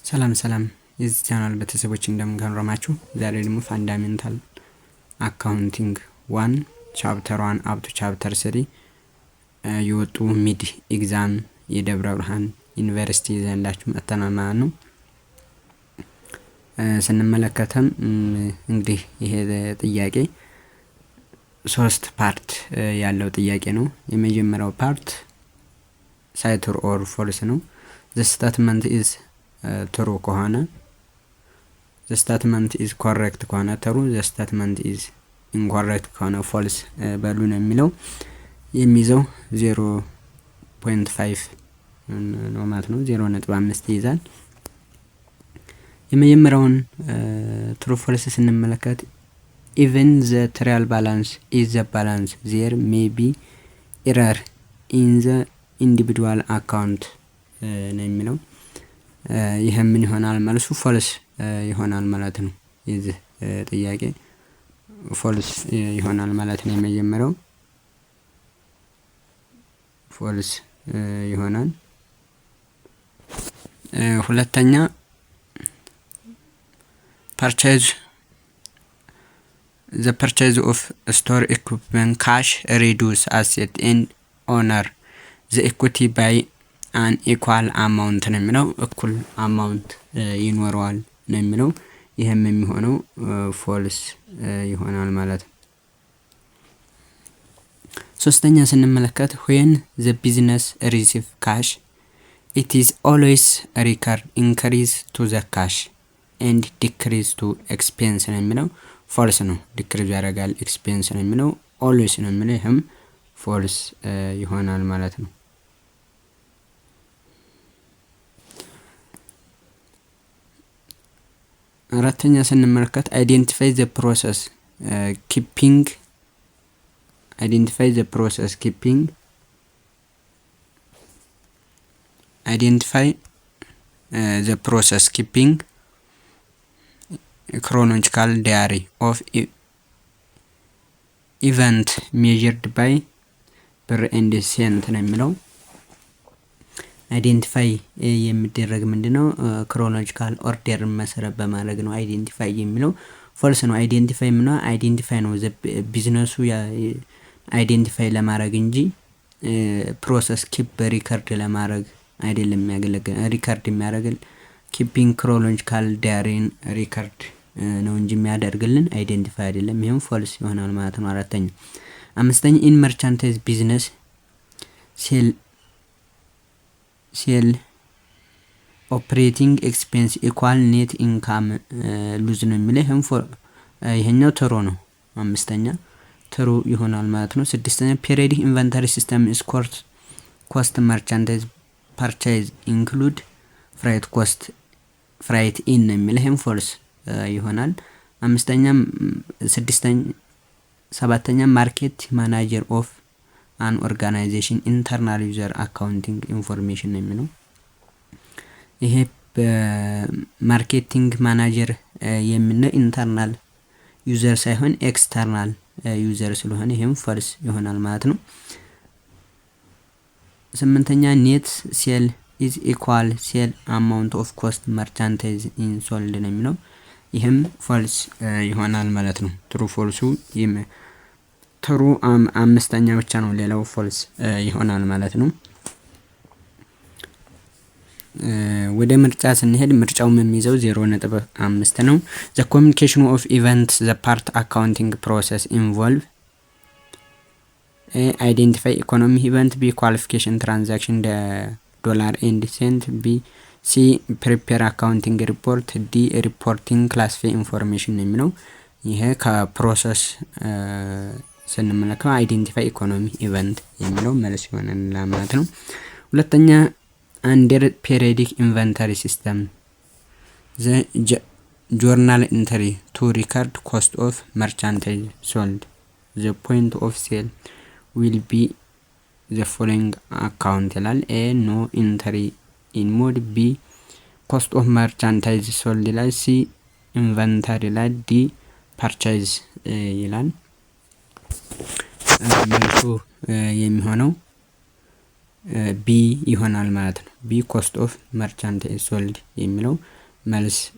ሰላም ሰላም የዚህ ቻናል ቤተሰቦች፣ እንደምን ከረማችሁ? ዛሬ ደግሞ Fundamental Accounting 1, chapter 1 up to chapter 3 የወጡ mid exam የደብረ ብርሃን ዩኒቨርሲቲ ይዘንላችሁ መጥተናል ማለት ነው። ስንመለከተም እንግዲህ ይሄ ጥያቄ ሶስት part ያለው ጥያቄ ነው። የመጀመሪያው part say true or false ነው። The statement is true ከሆነ፣ the statement is correct ከሆነ true፣ the statement is incorrect ከሆነ false በሉ ነው የሚለው። የሚይዘው 0.5 ነው ማለት ነው። 0.5 ይይዛል። የመጀመሪያውን true false ስንመለከት even the trial balance is the balance, there may be error in the individual account ነው የሚለው። ይህ ምን ይሆናል? መልሱ false ይሆናል ማለት ነው። የዚህ ጥያቄ false ይሆናል ማለት ነው። የመጀመሪያው false ይሆናል። ሁለተኛ፣ purchase of store equipment cash reduce asset and owner the equity by an equal amount ነው የሚለው። እኩል amount ይኖረዋል ነው የሚለው። ይህም የሚሆነው false ይሆናል ማለት ነው። ሶስተኛ ስንመለከት when the business receive cash, it is always record increase to the cash and decrease to expense ነው የሚለው። False ነው። Decrease ያደርጋል expense ነው የሚለው፣ always ነው የሚለው። ይህም false ይሆናል ማለት ነው። አራተኛ ስንመለከት identify the process keeping chronological diary of event measured by ብር and cent ነው የሚለው። Identify የሚደረግ ምንድን ነው? Chronological order መሰረት በማድረግ ነው identify የሚለው፣ false ነው። Identify ምነው identify ነው business ኡ identify ለማድረግ እንጂ process keep record ለማድረግ አይደለም የሚያገለግል። Record የሚያደርግል keeping chronological diary ን record ነው እንጂ የሚያደርግልን identify አይደለም። ይህም false ይሆናል ማለት ነው። አራተኛ። አምስተኛ፣ in merchandise business, sale operating expense equal net income loss ነው የሚለው። ይህም ይሄኛው true ነው። አምስተኛ true ይሆናል ማለት ነው። ስድስተኛ፣ periodic inventory system is cost merchandise purchase include freight cost, freight in ነው የሚለው። ይህም false ይሆናል። አምስተኛ፣ ስድስተኛ፣ ሰባተኛ፣ market manager of an organization internal user accounting information ነው የሚለው። ይሄ በ marketing manager የምንለው internal user ሳይሆን external user ስለሆነ ይህም false ይሆናል ማለት ነው። ስምንተኛ፣ net sale is equal sale amount of cost merchandise in sold ነው የሚለው። ይህም false ይሆናል ማለት ነው። True false ኡ true አምስተኛ ብቻ ነው፣ ሌላው false ይሆናል ማለት ነው። ወደ ምርጫ ስንሄድ ምርጫውም የሚይዘው 0.5 ነው። The communication of event, the part accounting process involve: A, identify economy event፣ B, qualification transaction dollar and cent፣ B C, prepare accounting report፣ D, reporting classify information ነው የሚለው። ይሄ ከ process ስንመለከተው identify economy event የሚለው መልስ ይሆናል ማለት ነው። ሁለተኛ፣ under periodic inventory system, the journal entry to record cost of merchandise sold the point of sale will be the following account ይላል። A, no entry in mode፣ B, cost of merchandise sold ይላል። C, inventory ይላል። D, purchase ይላል። መልሱ የሚሆነው B ይሆናል ማለት ነው። B, cost of merchandise sold የሚለው መልስ